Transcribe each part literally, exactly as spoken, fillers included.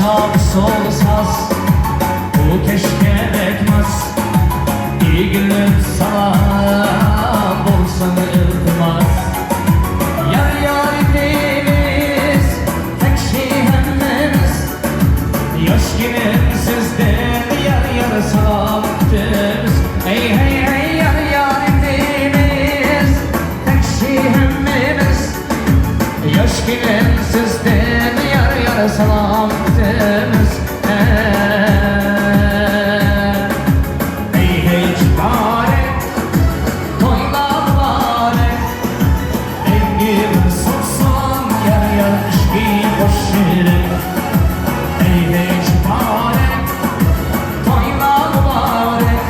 سول ساز، بۇ كەچكە بەك ماس. ئېگىلىپ سالام بولسۇن ئىلتىماس. يار يار دەيمىز، تەكشى ھەممىمىز. ياش كېلىن سىزدىن يار يار سالام كۈتىمىز. ھەي ھەي ھەي يار يار دەيمىز، تەكشى ھەممىمىز. ياش كېلىن سىزدىن يار يار سالام كۈتىمىز. ھەي ھەي مۇبارەك، تويلار مۇبارەك. ئەنگۈ بىر سوقسۇن يار يار ئىككى قوش يۈرەك. ھەي ھەي مۇبارەك، تويلار مۇبارەك.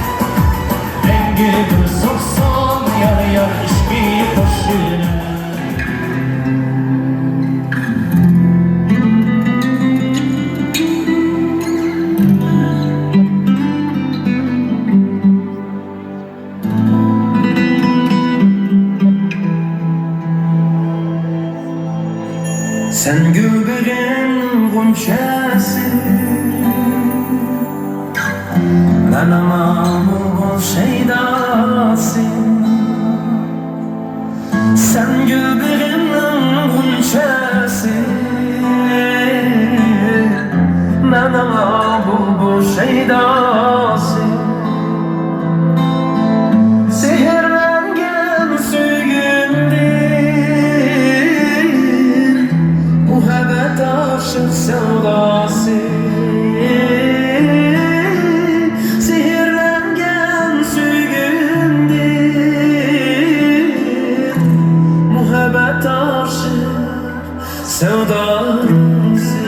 ئەنگۈ بىر سوقسۇن يار يار ئىككى قوش يۈرەك. سەن گۈل بېغىمنىڭ غۇنچەسى، مەن ئاڭا بۇلبۇل شەيداسى. سەن گۈل بېغىمنىڭ غۇنچەسى، مەن ئاڭا بۇلبۇل شەيداسى. سېھىرلەنگەن سۆيگۈمدىن مۇھەببەت ئاشىق سەۋداسى. سېھىرلەنگەن سۆيگۈمدىن مۇھەببەت ئاشىق سەۋداسى.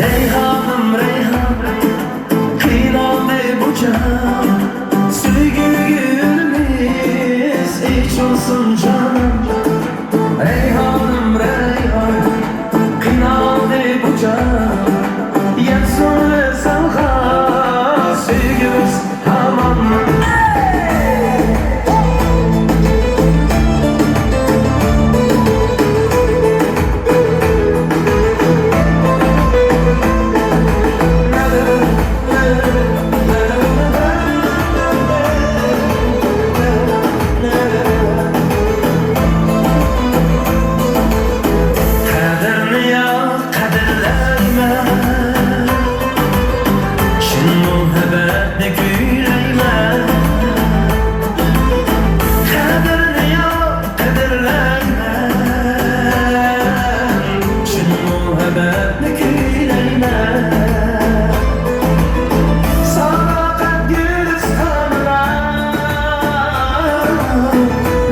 رەيھانىم، رەيھان، قىينالدى بۇ جان. سۆيگۈ گۈلىمىز ئېچىلسۇن جانان. رەيھانىم، رەيھان، قىينالدى بۇ جان. يەتسۇن ۋىسالغا سۆيگۈمىز ھامان. قەدرىنى ياق قەدىرلەيمەن، چىن مۇھەببەتنى كۈيلەيمەن. قەدرىنى ياق قەدىرلەيمەن، چىن مۇھەببەتنى كۈيلەيمەن. ساداقەت گۈلىستانىدا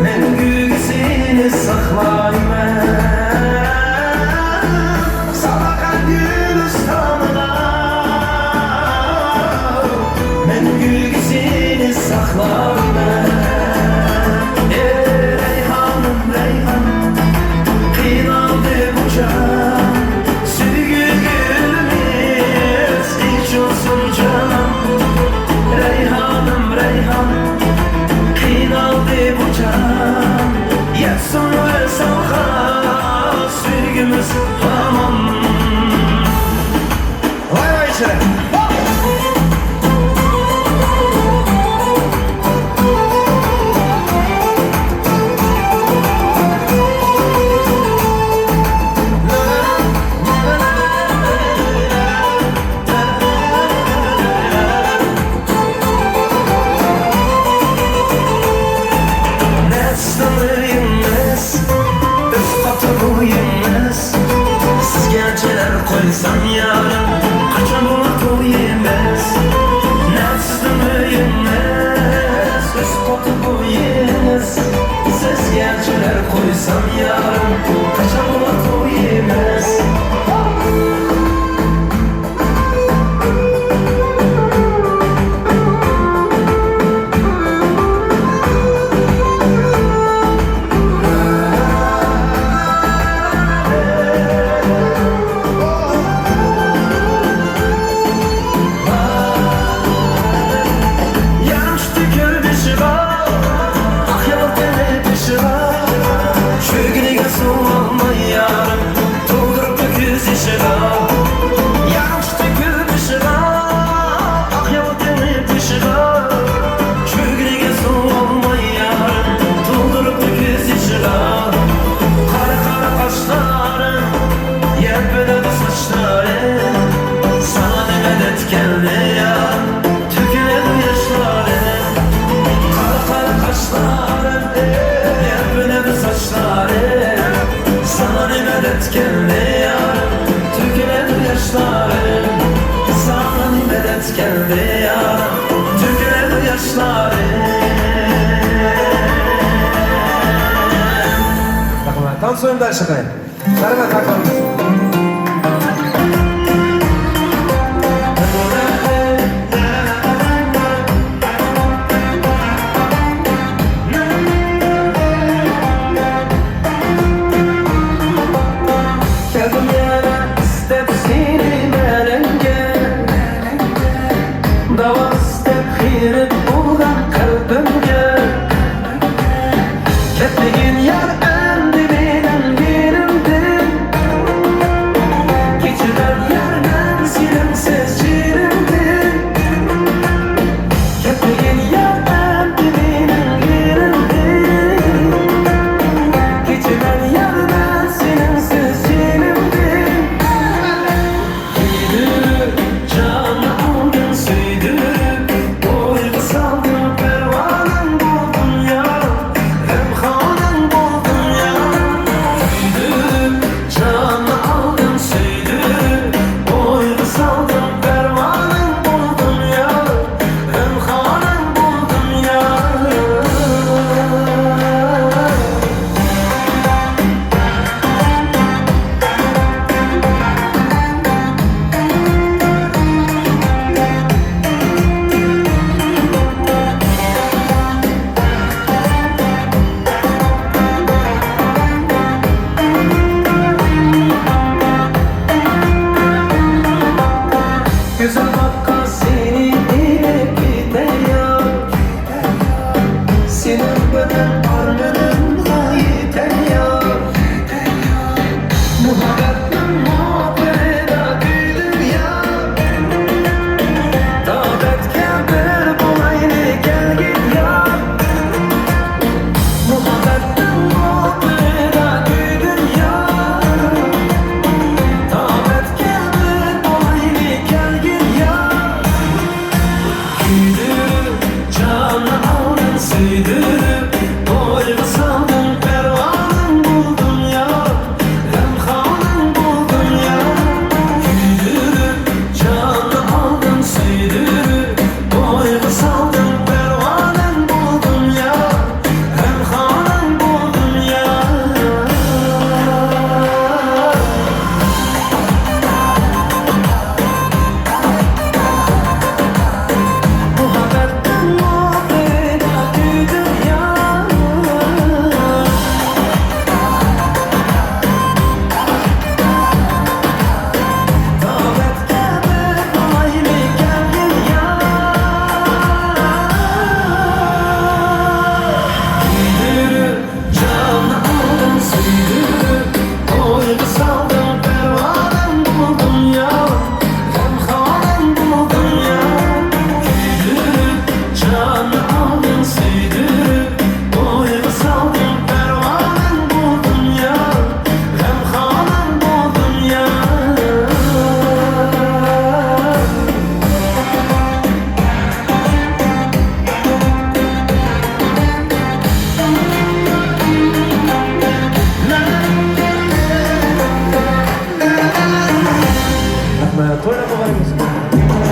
مەڭگۈگە سېنى ساقلايمەن. ساداقەت گۈلىستانىدا مەڭگۈگە سېنى ساقلايمەن. ئەي رەيھانىم، رەيھان، قىينالدى بۇ جان. سۆيگۈ گۈلىمىز ئېچىلسۇن جانان. رەيھانىم، رەيھان، قىينالدى بۇ جان. يەتسۇن ۋىسالغا سۆيگۈمىز ھامان. ۋاي ۋاي شېرىن. نەستىڭ ئۆيىمىز، ئۆز قاتى بويىمىز. سىزگە چىلەر قويسام يارىم، قاچان بولار تويىمىز؟ نەستىڭ ئۆيىمىز، ئۆز قاتى بويىمىز. سىزگە چىلەر قويسام يارىم، قاچان بولار تويىمىز؟ يارىم چۈشتى كۆل بېشىغا، ئاق يامغۇر تەڭلەپ بېشىغا. چۆگىنىگە دەرد كەلدى يارىم، تۆكۈلەر ياشلارىم. ساڭا دەرد كەلدى يارىم، تۆكۈلەر ياشلارىم. رەھمەت. تانسۇيۇم داشىقى. رەھمەت، رەھمەت. كەلدىم يەنە ئىستەپ سېنى مەلەمگە، داۋا ئىستەپ خىرىپ بولغان قەلبىمگە. كەتمىگىن يار ئەمدى مېنىڭ يېنىمدىن، كېچىلەر يار مەن سېنىڭسىز چىرىمدىن. كەتمىگىن يار ئەمدى مېنىڭ يېنىمدىن، كېچىلەر يار مەن سېنىڭسىز چىرىمدىن. كۆيدۈرۈپ جاننى ئالدىڭ سۆيدۈرۈپ، ئويغا سالدىڭ پەرۋانەم بولدۇم يار، غەمخانەم بولدۇم يار. كۆيدۈرۈپ جاننى ئالدىڭ سۆيدۈرۈپ، ئويغا سالدىڭ پەرۋانەم بولدۇم يار، غەمخانەم بولدۇم يار. گۈزەل باققان سېنى ئېلىپ كېتەي يار. سېنىڭ بىلەن ئارمىنىمغا يېتەي يار. مۇھەببەتنىڭ موتورىدا كۈيدۈم يار. تاۋەتكە بىر بولايلى كەلگىن يار. مۇھەببەتنىڭ موتورىدا كۈيدۈم يار. تاۋەتكە بىر بولايلى كەلگىن يار. كۆيدۈرۈپ جاننى ئالدىڭ سۆيدۈرۈپ، ئويغا سالدىڭ پەرۋانەم بولدۇم يار، غەمخانەم بولدۇم يار. كۆيدۈرۈپ جاننى ئالدىڭ سۆيدۈرۈپ، ئويغا سالدىڭ پەرۋانەم بولدۇم يار، غەمخانەم بولدۇم يار. جاننى ئالدىڭ سۆيدۈرۈپ، ئويغا سالدىڭ پەرۋانەم بولدۇم يار، غەمخانەم بولدۇم يار. كۆيدۈرۈپ جاننى ئالدىڭ سۆيدۈرۈپ، ئويغا سالدىڭ پەرۋانەم بولدۇم يار، غەمخانەم بولدۇم يار. رەھمەت، تويلاپ باقايمىز.